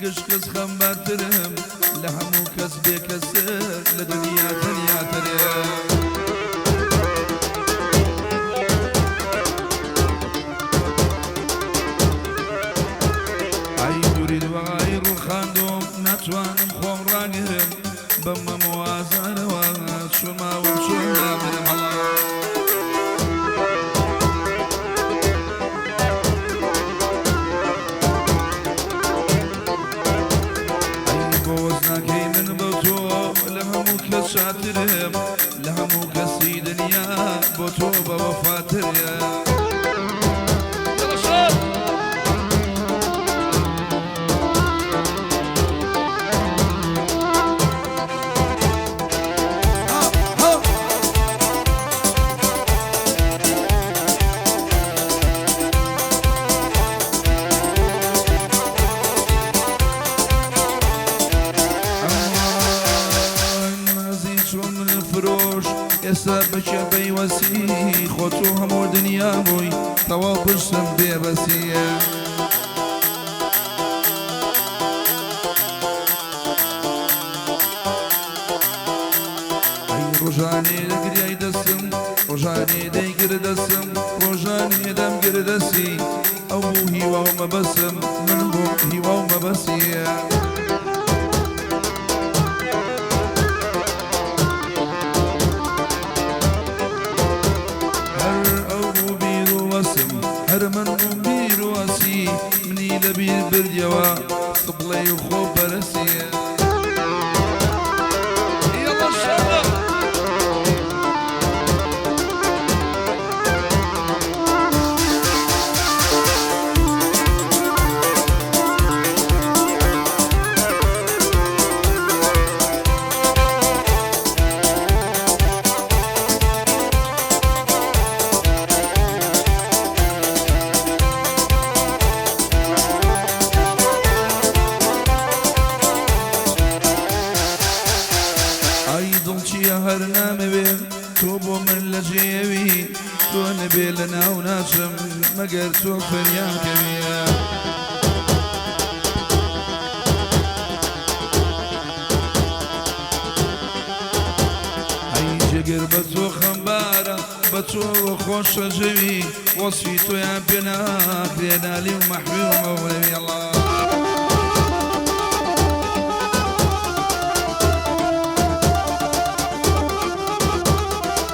گشت کەس خەمبارترم، لە هەموو کەس بێکەستر، لە دنیا تەنیاترم. ئای دووری دوای ڕووخاندوم، ناتوانم خۆم ڕاگرم، بەم مەم و ئازارەوە چۆن ماوم چۆن نامرم. هەڵا ئەی بۆ وەزناکەی من بە تۆ لە هەموو کەس شاترم، لە هەموو کەسی دنیا بۆ تۆ بە وەفاترم. يلا شاد. ئەمان نازی چۆن من فرۆش، ئێستا بەکێ بەیوەسی، خۆ تۆ هەموو دنیا بووی، تەواو پشتم بێبەسیە. ئەی ڕۆژانێ دەگریای دەستم، ڕۆژانێ دەیگر دەستم، ڕۆژانێ دەمگر دەستی، ئەو بوو هیوا و مەبەسم، من بووم هیوا و مەبەسیە. هەر ئەو بوو بیر و وەسم، هەر من بووم بیر و وەسی، منی لەبیر بردیەوە سبڵەی و خۆ پەرسیە. يلا شاد. ئای دڵ چییە هەر نامەوێ تۆ بۆ من لە جێوی، تۆ نەبێ لە ناو ناچم مەگەر تۆ فریام کەویە. ئەی جگەر بە تۆ خەمبارە، بە تۆوە خۆشە ژەوی، وەسفی تۆیان پێ ناکرێ نالی و مەحوی و مەولەوی. ئەڵا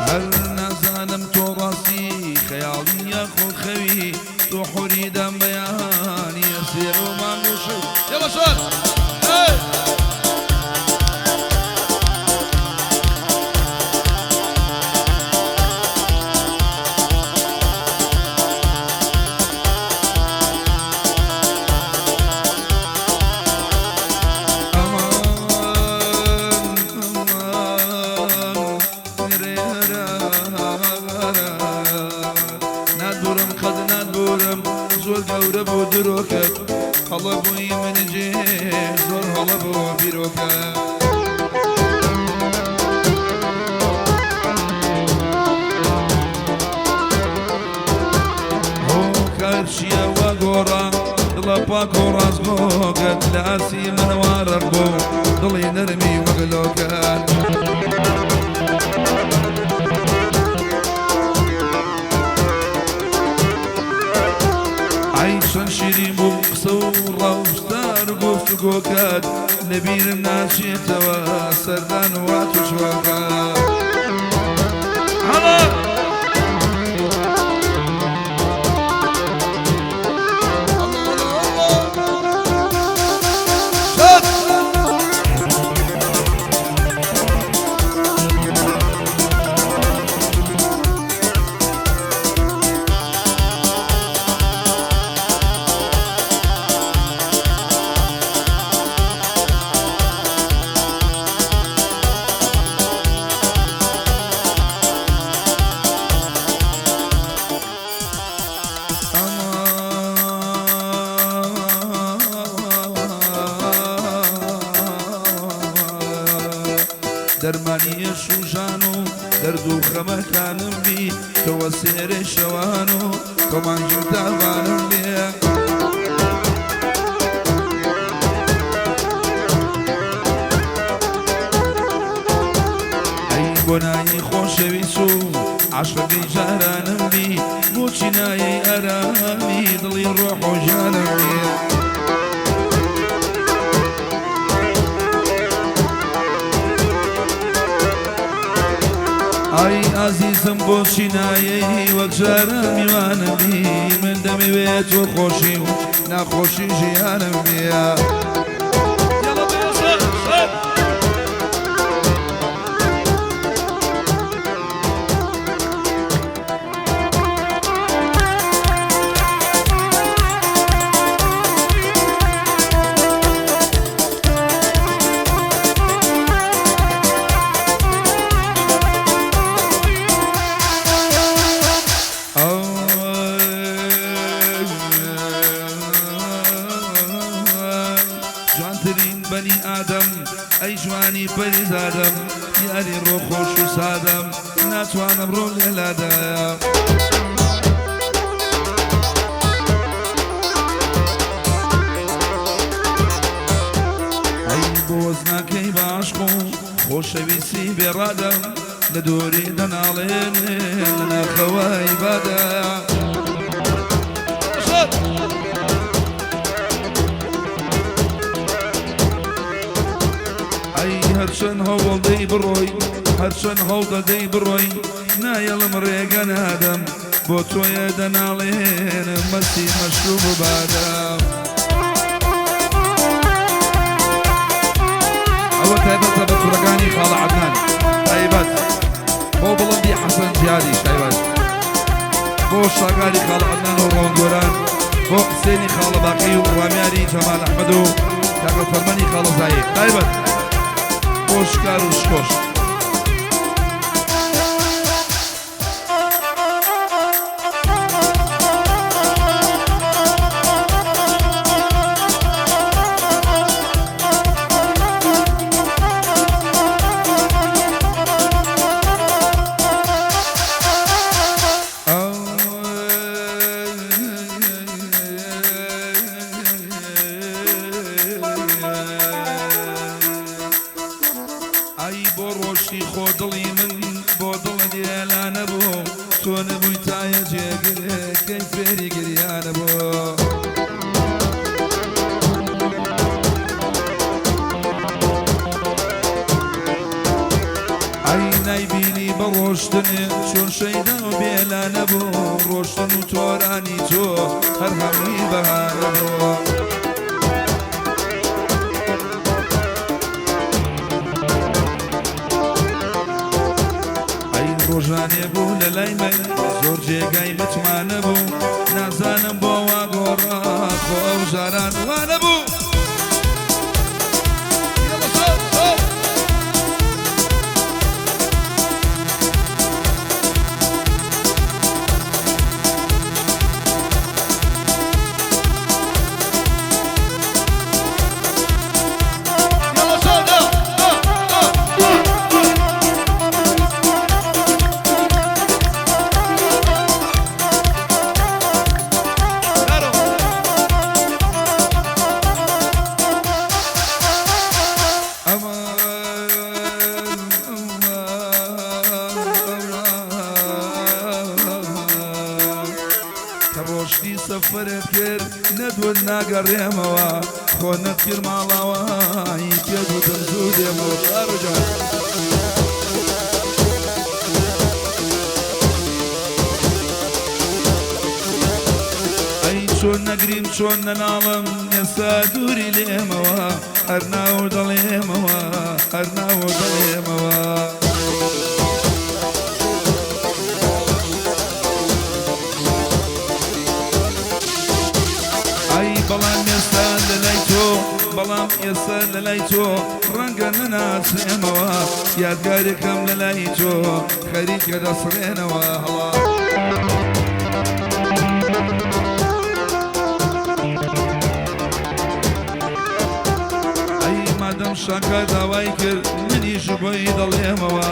هەر نازانم تۆ ڕاستی خەیاڵی یاخود خەوی، تۆ حوری دەم بەیانی ئەسێر و مانگ و شەو. يلا شاد. هاي. ئەمان ئەمان نادورم قەد نادورم، زۆر گەورە بوو درۆکەت، هەڵە بووی من جێ زۆر هەڵە بوو بیرۆکە. هۆکار چییە وا گۆڕا دڵە پاک و ڕاستگۆکەت، لە ئاسی من وارەق بوو دڵی نەرمی وەگلۆکەت. ئای چەند شیرین بوو قسە و ڕەوشتار و گفتوگۆکەت، لەبیرم ناچێتەوە سەردان و وات و چۆکە. هلا. الله الله شاد. دەرمانی شوژان و دەرد و خەمەکانم بی، تۆوە سێرەی شەوان و تۆ مانگی و تاوانم بێ. بۆ نایەی خۆشەویست و عاشقەکەی جارانم بی، بۆچی نایەی ئارامی دڵی ڕۆح و گیانم بی؟ ئای ئازیزم بۆچی نایەی وەک جاران میوانم بی، من دەمەوێت تۆ خۆشی و ناخۆشی ژیانم بی. جوانترین بەنی ئادەم، ئەی جوانی پەریزادەم، یاری ڕۆ خۆش و سادەم، ناتوانم ڕۆ لێلادەم. ئەی بۆ وەزناکەی باشق و خۆشەویستی بێڕادەم، لە دووری دەناڵێنێ لە ناخەوەی بادە. ئەی هەرچەند هەوڵدەی بڕۆی، هەرچەند هەوڵدەدەی بڕۆی، نایەڵم ڕێگە نادەم، بۆ تۆیە دەناڵێنم مەستی مەشروب و بادەم. ئەوە تایبەتە بە کوڕەکانی خاڵە عەدنان، تایبەت بۆ بڵندی حەسەن جیادیش، تایبەت بۆ شاگاری خاڵە عەدنان و ڕەوەندگۆران، بۆ حسێنی خاڵە باقی و ڕامیاری جەمال ئەحمەد و کاکە فەرمەنی خاڵە زایی، تایبەت بۆ شکار و شکۆش. ئای بۆ ڕۆشتی خۆ دڵی من بۆ دڵ دێلا نەبوو، تۆ نەبووی تایە جێگرێکەی فێری گریانە بوو. ئای نایبینی بە ڕۆشتنێ چۆن شەیدا و بێلا نەبوو، ڕۆشتن و تۆرانی تۆ هەر هەمووی بەهارە بوو. ئەی ڕۆژانێ بوو لە لای من زۆر جێگای متمانە بوو، نازانم بۆ وا گۆڕا خۆ ئەو جاران وا نەبوو. کە ڕۆشتی سەفەرت کرد نەدوت ناگەڕێمەوە، خۆ نەتکرد ماڵاوایی پێت وتم زوو دێمەوە. شارۆجان ئەی چۆن نەگریم چۆن نەناڵم ئێستا دووری لێمەوە، هەر ناو دەڵێمەوە، هەر ناو دەڵێمەوە. ئای بەڵام ئێستا لە لای تۆ، بەڵام ئێستا لە لای تۆ ڕەنگە نەناسرێمەوە، یادگارێکم لە لای تۆ خەریکە دەسڕێنەوە. هەڵا ئەی مادەم شاکار داوای کرد منیش بۆی دەڵێمەوە،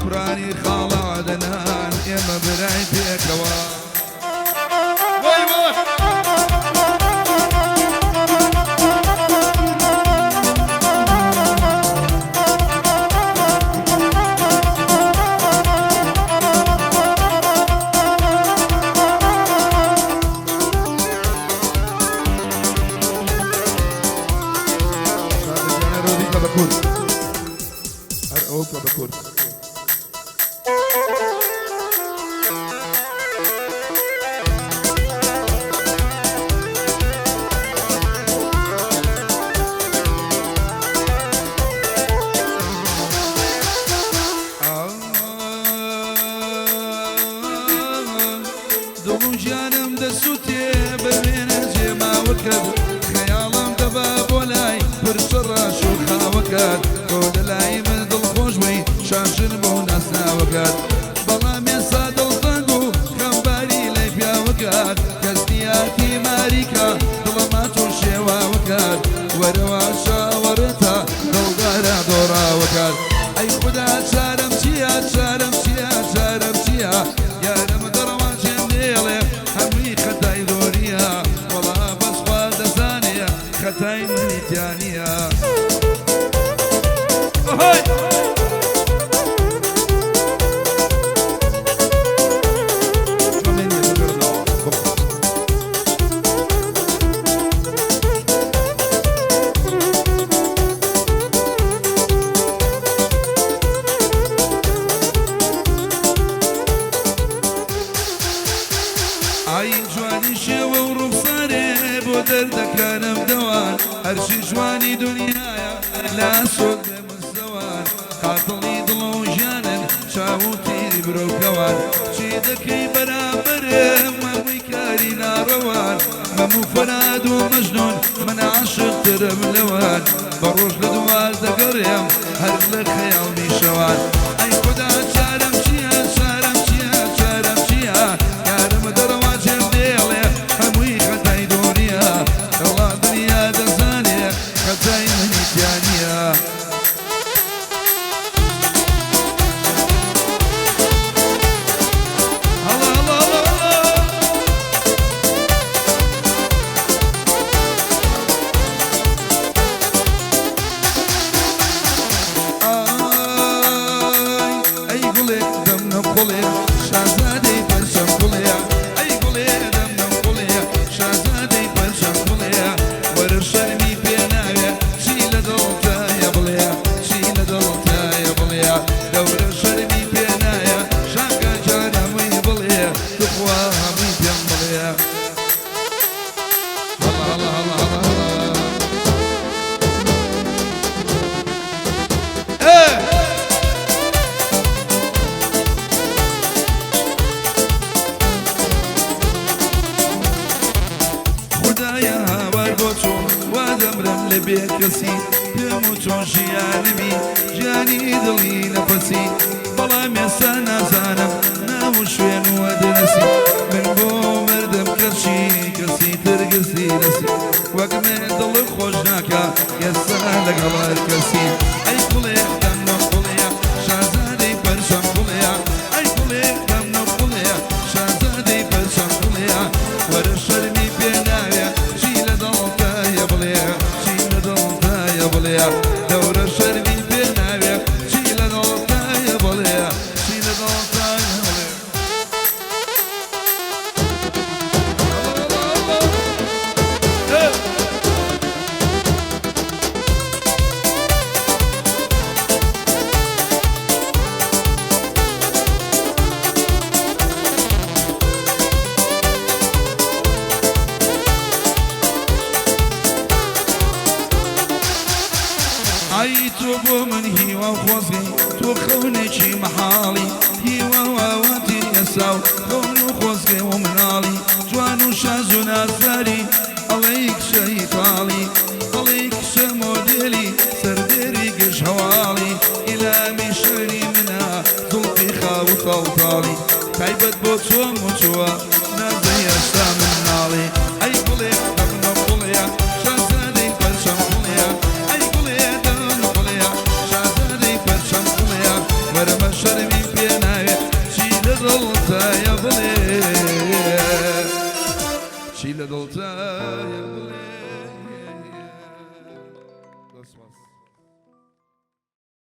کوڕانی خاڵە عەدنان ئێمە برای پێکەوە. وای وای. دڵ و گیانم دەسووتێ بە وێنە جێماوەکەت خەیاڵم دەبا بۆ لای پرچە ڕەش و خاوەکەت تۆ لە لای من دڵخۆش بووی شاشن بۆ ناسناوەکەت بەڵام ئێستا دڵتەنگ و خەمباری لای پیاوەکەت کەس نییە تیماریکە دڵم تۆ شێواوەکەت وەرەوە چاوەڕێتە دڵدارە دۆڕاوەکەت ئەی خودا چارەم چییە چارەم چییە چارەم چییە یارم دەڕەوان جێم نێڵێ هەمووی خەتای دۆریە وەڵا بەس خوا دەزانێ خەتای منی تیا نییە. ئەهەی! ئای جوانی شێوە و ڕوخسارێ بۆ دەردەکانم دەوان هەرچی جوانی دنیایە لا سۆک بێ مستەوان قاتڵی دڵ و ژیانن چاو و تیری برۆکەوان چی دەکەی بەرامبەرم هەمووی کاری ناڕەوان مەم و فەراد و مەجنون من عاشقترم لەوان بە ڕۆژ لە دوار دەگەڕێم هەر لە خەیاڵمی شەوان ئەی خودا چارەم چییە چارەم چییە چارەم چییە یارم دەڕوا جێم دێڵێ هەمووی خەتای دۆنیە دەوڵا دنیا دەزانێ خەتای منی تیا نییە. هەڵە هەڵە هەڵە هەڵە. ئای ئەی گوڵێ دەمنە قوڵێ شازادەی پەرچەم گوڵێ ئەی گوڵێ دەمنە قوڵێ شازادەی پەرچەم گوڵێ وەرە شەرمی پێ ناوێ چی لە دڵتایە بڵێ چی لە دڵتایە بڵێ دەورە شەرمی پێ نایە شاکە جان هەمووی بڵێ توخوا هەمووی پێم بڵێ هەڵە هەڵە هەڵە هەڵە هەڵە ئێ خودایە هاوار بۆ تۆ وا دەمرم لە بێکەسی پێم و تۆ ژیانمی ژیانی دڵی نەفەسی بەڵام ئێستا نازانم ناو و شوێن و ئەدرەسی من بۆ مردم کەچی کەسی تر گرسی نەسی وەک من دڵم خۆش ناکا ئێستا لەگەڵ هەر کەسی ئەی گوڵێ دەمنە قوڵێ شازادەی پەرچەم گوڵێ ئەی گوڵێ دەمنە قوڵێ شازادەی پەرچەم گوڵێ وەرە شەرمی پێ ناوێ چی لە دڵتایە بڵێ چی لە دڵتایە بڵێ دەورە شەرمی پێ ناوێ چی لە دڵتایە بڵێ چی لە دڵتایە بڵێ. ئای تۆ بۆ من هیوا و خۆزگەی تۆ خەونێکی مەحاڵی هیوا و ئاواتی ئێستا و خەون و خۆزگەی و مناڵی جوان و شاز و نازداری ئەڵێی کچە ئیتاڵی ئەڵێی کچە مۆدێلی سەردێری گشت هەواڵی ئیلامی شعری منە زوڵفی خاو و تاڵتاڵی تایبەت بۆ تۆم و چووە نازەی هێشتا مناڵی ئەی گوڵێ دەمنە قوڵێ شازادەی پەرچەم گوڵێ ئەی گوڵێ دەمنە قوڵێ شازادەی پەرچەم گوڵێ وەرە شەرمی پێ ناوێ چی لە دڵتایە بڵێ چی لە دڵتایە بڵێ.